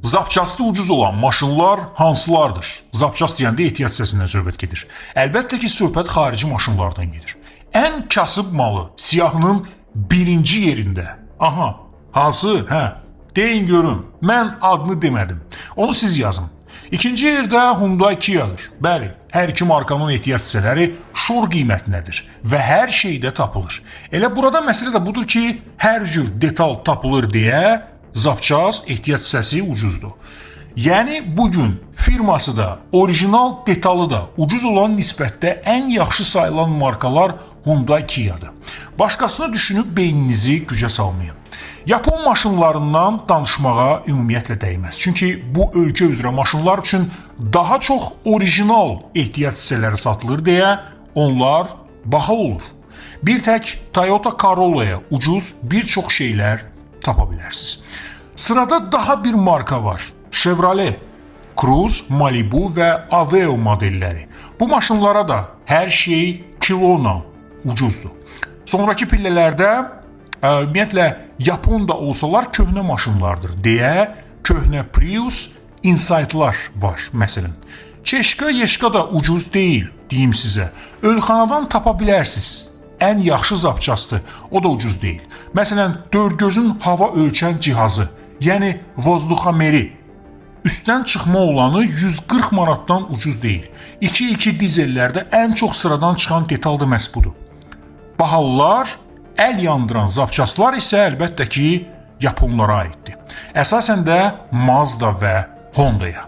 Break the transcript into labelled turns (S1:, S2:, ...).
S1: Zapçastı ucuz olan maşınlar hansılardır? Zapçast deyəndə ehtiyat hissəsindən söhbət gedir. Əlbəttə ki, söhbət xarici maşınlardan gedir. Ən kasıb malı siyahının birinci yerində. Aha, hansı? Hə, deyin görüm. Mən adını demədim. Onu siz yazın. İkinci yerdə Hyundai Kia-dır. Bəli, hər iki markanın ehtiyat hissələri şor qiymətinədir və hər şeydə tapılır. Elə burada məsələ də budur ki, hər cür detal tapılır deyə zapçast ehtiyat hissəsi ucuzdur. Yəni bu gün firması da, orijinal detalı da ucuz olan nisbətdə ən yaxşı sayılan markalar Hyundai Kia-dır. Başqasını düşünüb beyninizi gücə salmayın. Yapon maşınlarından danışmağa ümumiyyətlə dəyməz. Çünki bu ölkə üzrə maşınlar üçün daha çox orijinal ehtiyat hissələri satılır deyə onlar baha olur. Bir tək Toyota Corolla-ya ucuz bir çox şeylər tapa bilərsiniz. Sırada daha bir marka var. Chevrolet. Cruze, Malibu və Aveo modelləri. Bu maşınlara da hər şey kiloyla ucuzdur. Sonrakı pillələrdə ümumiyyətlə Yapon da olsalar köhnə maşınlardır deyə köhnə Prius, Insight'lar var məsələn. Çeşka, Yeşka da ucuz deyil, deyim sizə. Ölxanadan tapa bilərsiniz. Ən yaxşı zapçastı, o da ucuz deyil. Məsələn, dörd gözün hava ölçən cihazı, yəni vozduxameri üstdən çıxma olanı 140 manatdan ucuz deyil. 2.2 dizellərdə ən çox sıradan çıxan detal da məhz budur. Bahalılar, əl yandıran zapçastlar isə əlbəttə ki, yaponlara aiddir. Əsasən də Mazda və Honda'ya.